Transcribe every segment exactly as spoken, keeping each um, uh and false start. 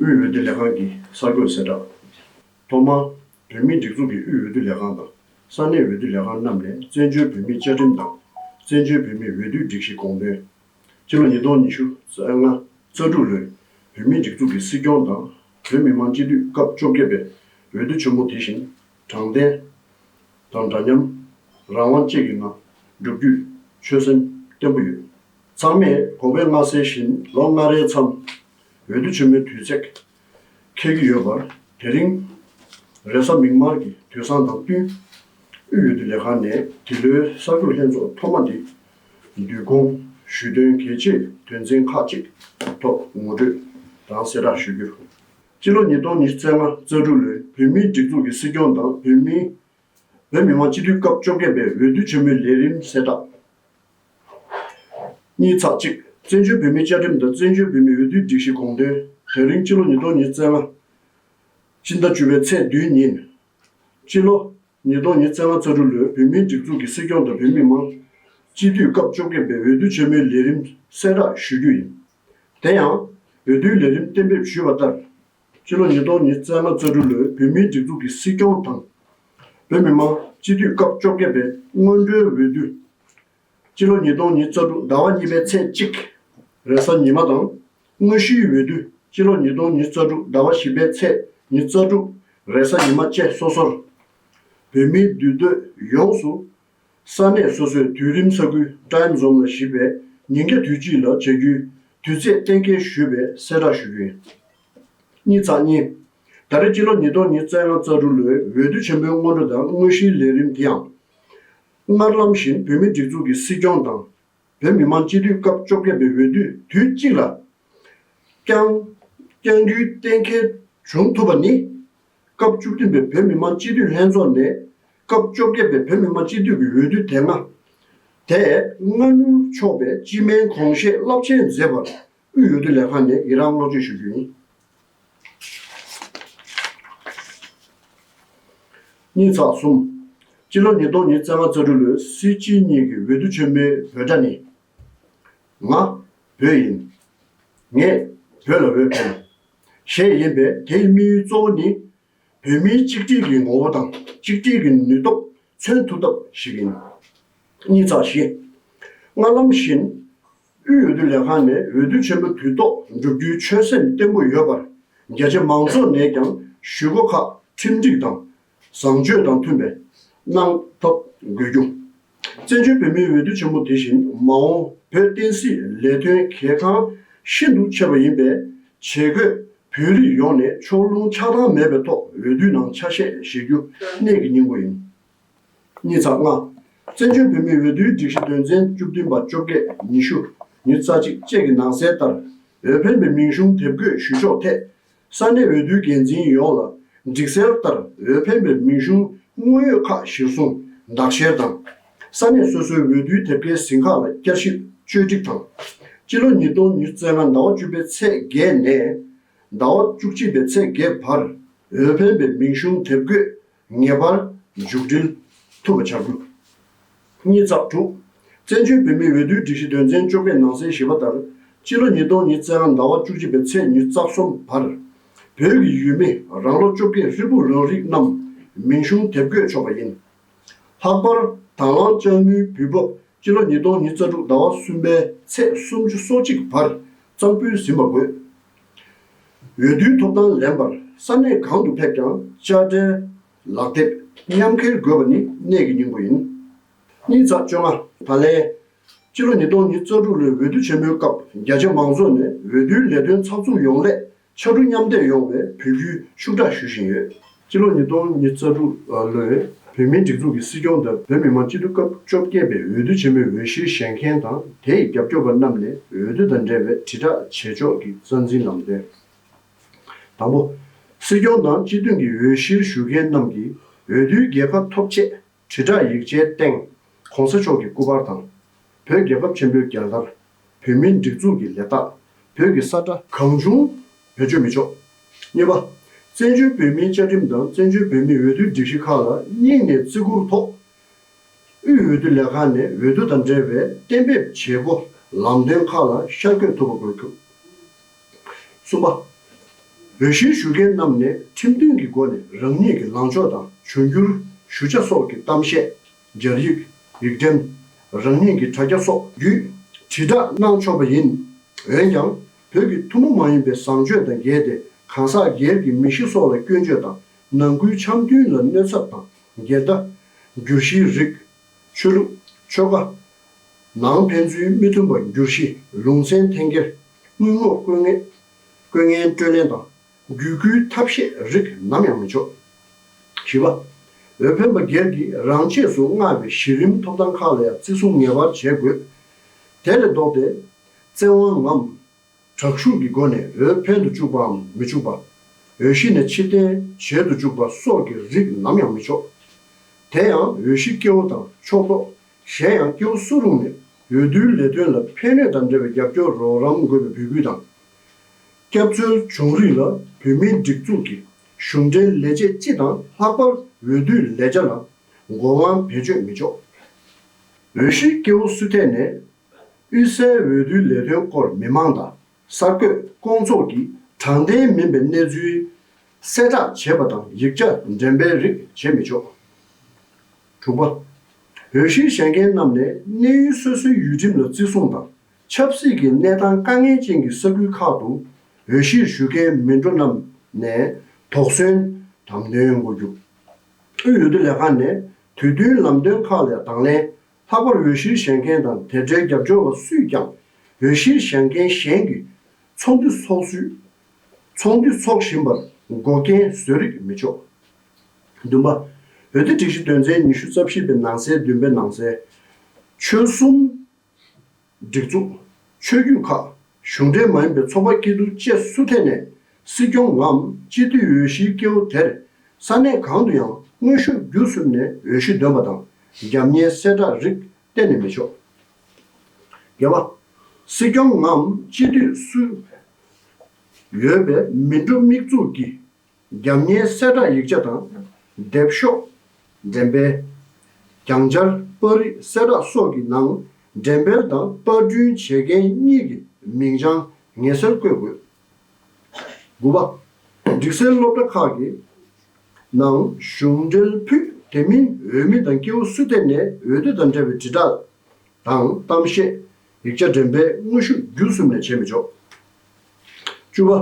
དབུས་འོས་བསྡུ་ལས་ཁང་གི་གསར་འགོད་གསལ་བསྒྲགས། ཐོག་མར། བོད་མིའི་སྒྲིག་འཛུགས་ཀྱི་དབུས་འོས་བསྡུ་ལས་ཁང་དང་ས་གནས་འོས་བསྡུ་ལས་ཁང་རྣམས་ནས་བཙན་བྱོལ་བོད་མིའི་བཅའ་ཁྲིམས་དང་བཙན་བྱོལ་བོད་མིའི་འོས་བསྡུའི་སྒྲིག་གཞི་དགོངས་དོན། སྤྱི་ལོ་ཉིས་སྟོང་ཉི་ཤུ་རྩ་ལྔ་རྩ་དྲུག་ལོའི་བོད་མིའི་སྒྲིག་འཛུགས་ཀྱི་སྲིད་སྐྱོང་དང་བོད་མི་མང་སྤྱི་འཐུས་སྐབས་བཅོ་བརྒྱད་པའི་འོས་བསྡུ་ཆེན་མོ་དེ་བཞིན་དྲང་བདེན་དང་འདྲ་མཉམ། རང་དབང་བཅས་ཀྱི་ངང་འགྲུབ་རྒྱུའི་ཆོད་སེམས་བརྟན་པོ་ཡོད། ཚང་མས་དགོངས་པ་མངའ་གསལ་བཞིན་ལོ་ལྔ་རེའི་མཚམས་འོས་བསྡུ་ཆེན་མོའི་དུས་ཚེགས་འཁེལ་གྱི་ཡོད་པར། དེ་རིང་རེས་གཟའ་མིག་དམར་གྱི་དུས་བཟང་དང་བསྟུན། དབུས་འོས་བསྡུ་ལས་ཁང་ནས་འདི་ལོའི་གསར་འགོད་ལྷན་ཚོགས་ཐོག་མ་འདི་བསྡུས་དགོངས་ཞུས་དོན་གལ་ཆེའི་དོན་ཚན་ཁག་ཅིག་ཐོག་ངོ་སྤྲོད་དང་གསལ་བསྒྲགས་ཞུ་རྒྱུར། སྤྱི་ལོ་ཉིས་སྟོང་ཉི་ཤུ་རྩ་ལྔ་རྩ་དྲུག་ལོའི་བོད་མིའི་སྒྲིག་འཛུགས་ཀྱི་སྲིད་སྐྱོང་དང་བོད་མིའི་བོད་མི་མང་སྤྱི་འཐུས་སྐབས་བཅོ་བརྒྱད་པའི་འོས་བསྡུ་ཆེན་མོའི་ལས་རིམ་གསལ་བསྒྲགས། གཉིས་ཚེག་གཅིག་བཙན་བྱོལ་བོད་མིའི་བཅའ་ཁྲིམས་དང་བཙན་བྱོལ་བོད་མིའི་འོས་བསྡུའི་སྒྲིག་གཞི་དགོངས་དོན། དེ་རིང་སྤྱི་ལོ་ཉིས་སྟོང་ཉི་ཤུ་རྩ་ལྔ་སྤྱི་ཟླ་བཅུ་པའི་ཚེས་བདུན་ཉིན། སྤྱི་ལོ་ཉིས་སྟོང་ཉི་ཤུ་རྩ་ལྔ་རྩ་དྲུག་ལོའི་བོད་མིའི་སྒྲིག་འཛུགས་ཀྱི་སྲིད་སྐྱོང་དང་བོད་མི་མང་སྤྱི་འཐུས་སྐབས་བཅོ་བརྒྱད་པའི་འོས་བསྡུ་ཆེན་མོའི་ལས་རིམ་གསལ་བསྒྲགས་ཞུ་རྒྱུ་ཡིན། དེ་ཡང་། འོས་བསྡུའི་ལས་རིམ་གཏན་འབེབས་ཞུས་པ་ལྟར། སྤྱི་ལོ་ཉིས་སྟོང་ཉི་ཤུ་རྩ་ལྔ་རྩ་དྲུག་ལོའི་བོད་མིའི་སྒྲིག་འཛུགས་ཀྱི་སྲིད་སྐྱོང་དང་། བོད་མི་མང་སྤྱི་འཐུས་སྐབས་བཅོ་བརྒྱད་པའི་སྔོན་འགྲོའི་འོས་བསྡུ། སྤྱི་ལོ་ཉིས་སྟོང་ཉི་ཤུ་རྩ་དྲུག་ཟླ་བ་གཉིས་པའི་ཚེས་གཅིག་རེས་གཟའ་ཉི་མ་དང་། དངོས་གཞིའི་འོས་བསྡུ། སྤྱི་ལོ་ཉིས་སྟོང་ཉི་ཤུ་རྩ་དྲུག་ཟླ་བ་བཞི་པའི་ཚེས་ཉི་ཤུ་རྩ་དྲུག་རེས་གཟའ་ཉི་མ་བཅས་སོ་སོར། བོད་མིའི་འདུས་སྡོད་ཡོངས་སུ། ས་གནས་སོ་སོའི་དུས་རིམ་ས་ཁུལ་time zone ལ་གཞིགས་པའི་ཉིན་རྒྱབ་དུས་དཔྱིད་ལ་བྱ་རྒྱུའི་དུས་ཚེས་གཏན་འཁེལ་ཞུས་པའི་གསལ་བསྒྲགས་ཞུ་རྒྱུ་ཡིན། གཉིས་ཚེག་གཉིས། ད་རེས་སྤྱི་ལོ་ཉིས་སྟོང་ཉི་ཤུ་རྩ་ལྔ་རྩ་དྲུག་ལོའི་འོས་བསྡུ་ཆེན་མོའི་སྔོན་འགྲོ་དང་དངོས་གཞིའི་ལས་རིམ་དེའང་། སྔར་ལམ་བཞིན་བོད་མིའི་སྒྲིག་འཛུགས་ཀྱི་སྲིད་སྐྱོང་དང་། བོད་མི་མང་སྤྱི་འཐུས་སྐབས་བཅོ་བརྒྱད་པའི་འོས་བསྡུ་དུས་གཅིག་ལ། བསྐྱང་། བསྐྱང་རྒྱུའི་གཏན་འཁེལ་བྱུང་ཐུབ་པ་ནི། སྐབས་བཅུ་བདུན་པའི་བོད་མི་མང་སྤྱི་འཐུས་ལྷན་ཚོགས་ནས། སྐབས་བཅོ་བརྒྱད་པའི་བོད་མི་མང་སྤྱི་འཐུས་ཀྱི་འོས་བསྡུ་དེ་སྔ། དེ་སྔ་སྣུར་ཆོག་པའི་སྤྱི་སྨན་གོང་བཞེས་རླབས་ཆེན་མཛད་པར། དབུས་འོས་བསྡུ་ལས་ཁང་ནས་ཡི་རང་བསྔགས་བརྗོད་ཞུ་རྒྱུ་ཡིན། གཉིས་ཚེག་གསུམ། སྤྱི་ལོ་ཉིས་སྟོང་ཉི་ཤུ་རྩ་ལྔ་རྩ་དྲུག་ལོའི་སྲིད་སྤྱི་གཉིས་ཀྱི་འོས་བསྡུ་ཆེན་མོའི་འབོད་སྒྲ་ནི། ང་བོད་ཡིན། ངས་བོད་ལ་འོས་འཕེན། ཞེས་ཡིན་པས། དེའི་དམིགས་ཡུལ་གཙོ་བོ་ནི། བོད་མིའི་གཅིག་སྒྲིལ་གྱི་ངོ་བོ་དང་གཅིག་སྒྲིལ་གྱི་ནུས་སྟོབས་མཚོན་ཐུབ་ཐབས་ཤིག་ཡིན། གཉིས་ཚེག་བཞི། སྔར་ལམ་བཞིན། དབུས་འོས་བསྡུ་ལས་ཁང་ནས་འོས་བསྡུ་ཆེན་མོ་དུས་ཐོག་འགྲུབ་རྒྱུའི་ཆོད་སེམས་བརྟན་པོ་ཡོད་པར། རྒྱ་ཆེ་མང་ཚོགས་ནས་ཀྱང་ཞུ་སྒོ་ཁག་ཁྲིམས་སྒྲིག་དང་བཟང་སྤྱོད་དང་མཐུན་པའི་གནང་ཐབས་དགོས་རྒྱུ། བཙན་བྱོལ་བོད་མིའི་འོས་བསྡུ་ཆེན་མོ་དེ་བཞིན་མ་འོངས་བོད་བསྟན་སྲིད་ལས་དོན་གལ་འགངས་ཤིན་ཏུ་ཆེ་བ་ཡིན་པས། བྱེད་དགོས། བོད་རིགས་ཡོངས་ནས་ཕྱོགས་ལྷུང་ཆགས་སྡང་མེད་པའི་ཐོག་འོས་བསྡུའི་ནང་ཆ་ཤས་བཞེས་རྒྱུ་གནད་ཀྱི་སྙིང་པོ་ཡིན། གཉིས་ཚེག་ལྔ། བཙན་བྱོལ་བོད་མིའི་འོས་བསྡུའི་སྒྲིག་གཞི་དོན་ཚན་བཅུ་བདུན་པ་བཅོ་བརྒྱད། ཉི་ཤུ། ཉི་ཤུ་རྩ་གཅིག་བཅས་ཀྱི་ནང་གསལ་ལྟར། འོས་འཕེན་པའི་མིང་གཞུང་དེབ་འགོད་ཞུ་ཕྱོགས་ཐད། ས་གནས་འོས་བསྡུའི་འགན་འཛིན་ཡོངས་ལ་སྒྲིག་གསལ་ལྟར་འོས་འཕེན་པའི་མིང་གཞུང་དངོས་ཡོད་ཁག་གཞིར་བཟུང་བདག་བཤེར་དང་། ས་གནས་སོ་སོའི་འོས་བསྡུའི་དེབ་སྐྱེལ་ཟིན་ཁག་ལ་བསྐྱར་ཞིབ་བཅོས་སྒྲིག་དང་། སྤྱི་ལོ་ཉིས་སྟོང་ཉི་ཤུ་རྩ་ལྔ་ཟླ་བ་བཅུ་པའི་ཚེས་བརྒྱད་ནས་ཟླ་བ་བཅུ་གཅིག་པའི་ཚེས་བརྒྱད་བར་འོས་འཕེན་པའི་མིང་གཞུང་དེབ་འགོད་ངེས་པར་མཇུག་སྒྲིལ་ཐུབ་པ་བྱ་རྒྱུ། གཉིས་ཚེག་དྲུག། བཙན་བྱོལ་བོད་མིའི་འོས་བསྡུའི་སྒྲིག་གཞི་དོན་ཚན་བཅོ་བརྒྱད་ནང་གསལ་བཞི་པ་ལྟར། སྤྱི་ལོ་ཉིས་སྟོང་ཉི་ཤུ་རྩ་ལྔ་ཟླ་བ་བཅུ་གཅིག་པའི་ཚེས་ཉི་ཤུ་རྩ་གསུམ་བར། བོད་ཀྱི་ཡུལ་མི་རང་ལོ་བཅོ་བརྒྱད་ཧྲིལ་པོ་རང་རིགས་རྣམས་མིང་གཞུང་དེབ་འགོད་ཆོག་པ་ཡིན། ལྷག་པར་དང་བླངས་དཔྱ་དངུལ་འབུལ་འབབ་སྤྱི་ལོ་ཉིས་སྟོང་ཉི་ཤུ་རྩ་དྲུག་ཟླ་བ་གསུམ་པའི་ཚེས་སུམ་ཅུ་སོ་གཅིག་བར་གཙང་ཕུད་ཟིན་པ་དགོས། འོས་བསྡུའི་ཐོབ་ཐང་ལེན་པར་ས་གནས་གང་དུ་ཕེབས་ཀྱང་དཔྱ་ཁྲལ། ལག་དེབ། མཉམ་འཁྱེར་དགོས་པ་ནི་གནད་ཀྱི་སྙིང་པོ་ཡིན། གཉིས་ཚེག་བཅོ་ལྔ། ད་ལན། སྤྱི་ལོ་ཉིས་སྟོང་ཉི་ཤུ་རྩ་དྲུག་ལོའི་འོས་བསྡུ་ཆེན་མོའི་སྐབས་རྒྱ་ཆེ་མང་ཚོགས་ནས་འོས་བསྡུའི་ལས་དོན་ཚགས་ཚུད་ཡོང་སླད་ཕྱར་གྲུ་མཉམ་འདེགས་ཡོང་བའི་འབོད་སྐུལ་ཤུགས་དྲག་ཞུ་བཞིན་ཡོད། སྤྱི་ལོ་ཉིས་སྟོང་ཉི་ཤུ་རྩ་དྲུག་ལོའི་བོད་མིའི་སྒྲིག་འཛུགས་ཀྱི་སྲིད་སྐྱོང་དང་བོད་མི་མང་སྤྱི་འཐུས་སྐབས་བཅོ་བརྒྱད་པའི་འོས་བསྡུ་ཆེན་མོའི་འོས་གཞིར་བཞེངས་མཁན་དང་དེའི་རྒྱབ་སྐྱོར་པ་རྣམས་ནས་འོས་བསྡུ་དང་འབྲེལ་བའི་དྲིལ་བསྒྲགས་བྱེད་ཕྱོགས་ཀྱི་རྩ་འཛིན་ལམ་སྟོན། དང་པོ། སྲིད་སྐྱོང་དང་སྤྱི་འཐུས་ཀྱི་འོས་གཞིར་ཞུགས་མཁན་རྣམས་ཀྱིས་འོས་བསྡུའི་རྒྱལ་ཁ་ཐོབ་ཆེད། དྲིལ་བསྒྲགས་ཡིག་ཆའི་སྟེང་། ྋགོང་ས་མཆོག་གི་སྐུ་པར་དང་། བོད་རྒྱལ་ཁབ་ཆེན་པོའི་རྒྱལ་དར། བོད་མིའི་སྒྲིག་འཛུགས་ཀྱི་ལས་རྟགས། བོད་ཀྱི་ས་ཁྲ་གང་བྱུང་བེད་སྤྱོད་མི་ཆོག་གཉིས་པ། བཙན་བྱོལ་བོད་མིའི་བཅའ་ཁྲིམས་དང་བཙན་བྱོལ་བོད་མིའི་འོས་བསྡུའི་སྒྲིག་གཞི་ཁག་ལ་སྙིང་ནས་བརྩི་བཀུར་ཐོག་དབུས་འོས་བསྡུ་ལས་ཁང་ནས་འོས་བསྡུ་དང་འབྲེལ་བའི་གཏན་འབེབས་བྱེད་སྒོ་ལམ་སྟོན་ཁག་ལ་ཤར་བསྐྱོད་ཐུབ་པ་དགོས། གསུམ་པ། འོས་གཞིར་ཞུགས་མཁན་རྣམས་ནས་ཁྲིམས་མཐུན་གྱི་སྒོ་ནས་རང་ཉིད་ཀྱི་ལངས་ཕྱོགས་དང་འབྱུང་འགྱུར་ཞུ་བྱ་སོགས་ཀྱི་གཏམ་བཤད། སྦྱར་ཡིག་ཡིག་འགྲེམས། རང་ཉིད་ཀྱི་དྲ་རྒྱ་སོགས་བརྒྱུད་དྲིལ་བསྒྲགས་གནང་ཆོག་པ་ཡིན། འོན་ཀྱང་། བོད་ཀྱི་ཐུན་མོང་མ་ཡིན་པའི་བཟང་སྤྱོད་དང་འགལ་ཏེ། གང་ཟག་སྒེར་གྱི་མི་གཤིས་སོགས་ལ་སྐྱོན་བརྗོད་དང་། ནང་ཁུལ་འཆམ་མཐུན་ལ་གནོད་ཚབས་དང་། འགལ་ཟླ། བསྒྱུར་གཞིའི་རིགས། ཆོས་ལུགས། ཆོལ་ཁ། ནང་ཕན་ཚུན་མི་མཐུན་པ་བསྒྱུར་གཞི། ལུང་ཚན་འཐེན་འཁྱེར། དངུལ་དངོས་བཀོད་ངན། བཀོད་ངན་སྤྲོད་ལེན་དང་། བརྒྱུད་སྐུལ་ཐབས་ཤེས་རིགས་ནམ་ཡང་མི་ཆོག་བཞི་པ། འོས་འཕེན་པ་སྒེར་གྱིས་རང་ཆས་སུ་མངགས་པའི་གཞི་རིམ་ཐོབ་ཐང་ཁག་ལ་ཡང་བརྩི་སྲུང་ངེས་པར་བྱེད་དགོས། དེ་ལས་ལྡོག་སྟེ། བཙན་དབང་ངམ། དྲག་ཤུགས་ཀྱི་སྒོ་ནས་འོས་འཕེན་དུ་བཅུག་པའམ་མི་བཅུག་པ། འོས་གཞི་ནས་ཕྱིར་འཐེན་བྱེད་དུ་བཅུག་པ་སོགས་ཀྱི་རིགས་ནམ་ཡང་མི་ཆོག་དེ་ཡང་འོས་གཞི་སྐྱེ་བོ་དང་ཕྱོགས་གཏོགས། གཞན་ཡང་སྐྱེ་བོ་སུ་རུང་ནས་འོས་བསྡུའི་ལས་དོན་ལ་ཕན་གནོད་དང་འབྲེལ་བའི་རྒྱབ་སྐྱོར་རོགས་རམ་དགོས་པའི་འབོད་སྐུལ་དང་། སྐྱབས་བཅོལ་བྱུང་རིགས་ལ་བོད་མིའི་སྒྲིག་འཛུགས་ཀྱི་གཞུང་འབྲེལ་ལས་བྱེད་སྤྱི་དང་ལྷག་པར་འོས་བསྡུའི་ལས་བྱ་ལ་འགོ་དབང་བེད་སྤྱོད་མི་ཆོག་འོས་གཞི་སྐྱེ་བོ་སུ་ཐད་ནས། དབུས་སའི་འོས་བསྡུའི་ལས་དོན་སྐོར་མི་མང་དང་གསར་འགོད་སྐོང་ཚོགས་ཀྱིས་དྲང་བདེན་མིན་པའི་གནས་ཚུལ་གསལ་བསྒྲགས་བྱེད་པ་དང་ཡིག་ཆ་འགྲེམས་སྤེལ་རིགས་བྱེད་མི་ཆོག་དྲུག་པ། འོས་གཞིར་བཞེངས་མཁན་རྣམས་ནས་གནས་ཡུལ་སོ་སོའི་ཡུལ་ཁྲིམས་ལ་བརྩི་སྲུང་དང་ཆབ་སྲིད་ཀྱི་གནས་སྟངས་དཀའ་ངལ་ཅན་གྱི་ས་ཁུལ་ཁག་ཏུ་འོས་གཞིར་ཞུགས་མཁན་མི་འགྲོ་རྣམས་ནས་དོགས་ཟོན་དམ་དོན་དགོས་རྒྱུ། དབུས་འོས་བསྡུ་ལས་ཁང་ནས་དུས་བསྟུན་ལམ་སྟོན་ཁག་ལ་དང་ལེན། ལྷག་པར་འོས་གཞིར་བཞེངས་མཁན་དང་དེ་འབྲེལ་རྒྱབ་སྐྱོར་བ་སུས་ཀྱང་འོས་གཞིར་བཞེངས་མཁན་གཞན་གྱི་ཚོགས་འདུ་ཚོགས་ཚུལ། ཚོགས་འདུ་འཚོགས་བཞིན་པར་འགོག་རྐྱེན་བཟོ་རིགས་མི་ཆོག་བདུན་པ། འོས་བསྡུ་སྒྲིག་གཞི་དོན་ཚན་ཉི་ཤུ་རྩ་བཞི་པའི་ནང་གསལ་བདུན་པའི་ནང་གསལ། ཆོལ་གསུམ། སྒྲིག་འཛུགས། ཆོས་བརྒྱུད་ཁག་གཞུང་འབྲེལ་མ་ཡིན་པའི་ཚོགས་པ་སྐྱིད་སྡུག་བཅས་སུ་ཐད་ནས་སྲིད་སྐྱོང་ངམ་སྤྱི་འཐུས་འོས་གཞིའི་སྐྱེ་བོ་དེར་ས་གནས་གང་དུ་ཡང་དངོས་ཤུགས་བརྒྱུད་གསུམ་ནས་འོས་གཞི་འདོན་པ་དང་རྒྱབ་གཉེར་གསལ་བསྒྲགས་རིགས་གཏན་ནས་མི་ཆོག་བརྒྱད་པ། སྲིད་སྐྱོང་ངམ་སྤྱི་འཐུས་སུ་ཡོད་པའི་མི་འགྲོ་དམིགས་འཛུགས་ཀྱི་རྒྱབ་གཉེར་གསལ་བསྒྲགས་ཡིག་ཆ་དང་། དེབ་ཤོག་འགྲེམས་སྤེལ། གྱང་སྦྱར་པར་རིས་གསལ་བསྒྲགས་སོགས་ཀྱི་ནང་འགྲེམས་སྤེལ་དང་པར་སྐྲུན་བྱེད་མཁན་གཉིས་ཀྱི་མིང་བྱང་ངེས་གསལ་བཀོད་དགོས། དགུ་པ། སྒྲིག་སྲོལ་སློབ་གྲྭ་ཁག་གི་ནང་གཞུང་འབྲེལ་ཕུད་དེ་མིན་འོས་མི་དང་སྐྱེ་བོ་སུ་ཐད་ནས་འོས་བསྡུ་དང་འབྲེལ་བའི་དྲིལ་བསྒྲགས་དང་གཏམ་བཤད། ཡིག་ཆ་འགྲེམས་སྤེལ་དངོས་ཤུགས་བརྒྱུད་གསུམ་ནས་བྱེད་མི་ཆོག་བཅུ་པ།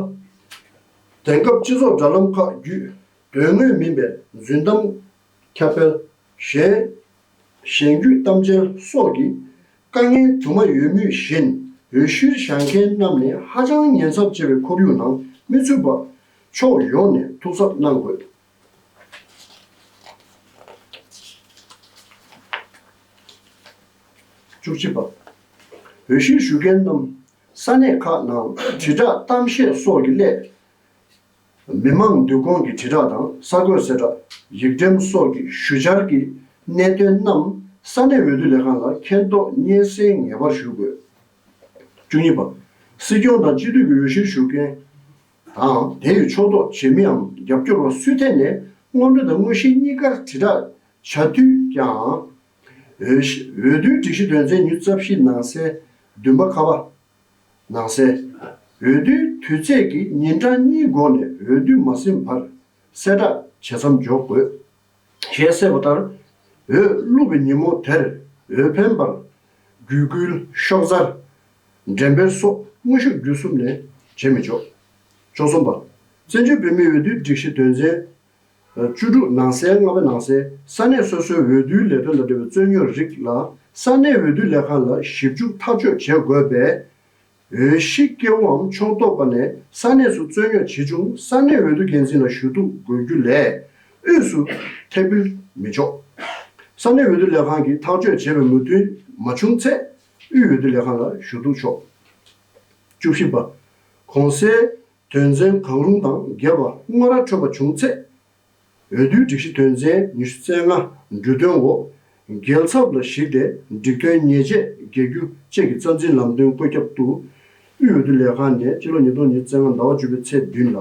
དེང་སྐབས་སྤྱི་ཚོགས་དྲ་ལམ་ཁག་བརྒྱུད་དོན་དངོས་མིན་པའི་རྫུན་གཏམ། ཁྱབ་སྤེལ། གཞན། གཞན་རྒྱུད་གཏམ་འཆལ་སོགས་ཀྱི་དཀའ་ངལ་དུ་མ་ཡོད་མུས་བཞིན་འོས་གཞིར་བཞེངས་མཁན་རྣམས་ནས་ཧ་ཅང་ཉེན་ཚབས་ཆེ་བའི་ཁོར་ཡུག་ནང་མི་ཚུད་པ་ཕྱོགས་ཡོངས་ནས་ཐུགས་གཟབ་གནང་དགོས། བཅུ་གཅིག་པ། འོས་གཞིར་ཞུགས་མཁན་རྣམས་ས་གནས་ཁག་ནང་དྲིལ་བསྒྲགས་གཏམ་བཤད་སོགས་ཀྱི་སླད། མི་མང་འདུ་ཁོངས་ཀྱི་དྲིལ་བསྒྲགས་དང་གསར་འགོད་གསལ་བསྒྲགས། ཡིག་འགྲེམས་སོགས་ཀྱི་ཞུ་འཆར་གྱི་གནད་དོན་རྣམས་ས་གནས་འོས་བསྡུ་ལས་ཁང་ལ་མཁྱེན་རྟོགས་སྙན་སེང་ངེས་པར་ཞུ་དགོས། བཅུ་གཉིས་པ། སྲིད་སྐྱོང་དང་སྤྱི་འཐུས་ཀྱི་འོས་གཞིར་ཞུགས་མཁན་དང་དེ་ཡི་ཕྱོགས་གཏོགས་བྱེད་མི་འམ་རྒྱབ་སྐྱོར་བ་སུས་ཐད་ནས་སྔོན་འགྲོ་དང་དངོས་གཞི་གཉིས་ཀར་དྲིལ་བསྒྲགས་བྱ་འཐུས་ཀྱང་། འོས་གཞི་འོས་བསྡུའི་སྒྲིག་གཞི་དོན་ཚན་ཉི་ཤུ་རྩ་བཞི་ནང་གསལ་བདུན་པ་ཁ་པ། ནང་གསལ། འོས་བསྡུའི་དུས་ཚེས་ཀྱི་ཉིན་གྲངས་གཉིས་འགོར་ནས་འོས་བསྡུ་མ་ཟིན་བར་གསལ་བསྒྲགས་བྱེད་མཚམས་འཇོག་དགོས། ཞེས་གསལ་བ་ལྟར། འོས་བླུགས་པའི་ཉིན་མོ་དེར་འོས་འཕེན་པར་བརྒྱུད་སྐུལ་ཤོག་སྦྱར། འགྲེམས་སྤེལ་སོགས་དངོས་ཤུགས་བརྒྱུད་གསུམ་ནས་བྱེད་མི་ཆོག་བཅུ་གསུམ་པ། བཙན་བྱོལ་བོད་མིའི་འོས་བསྡུའི་སྒྲིག་གཞི་དོན་ཚན་བཅུ་དྲུག་ནང་གསལ་ལྔ་པའི་ནང་གསལ་ས་གནས་སོ་སོའི་འོས་བསྡུའི་ལས་དོན་དང་འབྲེལ་བའི་རྩོད་རྙོག་རིགས་ལ་ས་གནས་འོས་བསྡུ་ལས་ཁང་ལ་ཞིབ་འཇུག་ཐག་གཅོད་བྱེད་དགོས་པས། འོས་གཞི་སྐྱེ་བོའམ་ཕྱོགས་གཏོགས་པ་ནས་ས་གནས་སུ་རྩོད་རྙོག་ཇི་བྱུང་ས་གནས་འོས་བསྡུ་འགན་འཛིན་ལ་ཞུ་གཏུག་དགོས་རྒྱུ་ལས་དབུས་སུ་ཐད་འབུལ་མི་ཆོག་ས་གནས་འོས་བསྡུ་ལས་ཁང་གིས་ཐག་གཅོད་བྱས་པའི་མོས་མཐུན་མ་བྱུང་ཚེ་དབུས་འོས་བསྡུ་ལས་ཁང་ལ་ཞུ་གཏུག་ཆོག་བཅུ་བཞི་པ། གོང་གསལ་དོན་ཚན་གང་རུང་དང་འགལ་བ་དངོས་ར་འཕྲོད་པ་བྱུང་ཚེ། འོས་བསྡུའི་སྒྲིག་གཞི་དོན་ཚན་ཉི་ཤུ་རྩ་ལྔ་འབྲུ་དོན་འོག་འགལ་ཚབས་ལ་གཞིགས་ཏེ་སྒྲིག་དོན་ཉེས་ཆད་འགེལ་རྒྱུ་བཅས་ཀྱི་རྩ་འཛིན་ལམ་སྟོན་བཀོད་ཁྱབ་ཏུ། དབུས་འོས་བསྡུ་ལས་ཁང་ནས་སྤྱི་ལོ་ཉིས་སྟོང་ཉི་ཤུ་རྩ་ལྔ་ཟླ་བ་བཅུ་པའི་ཚེས་བདུན་ལ།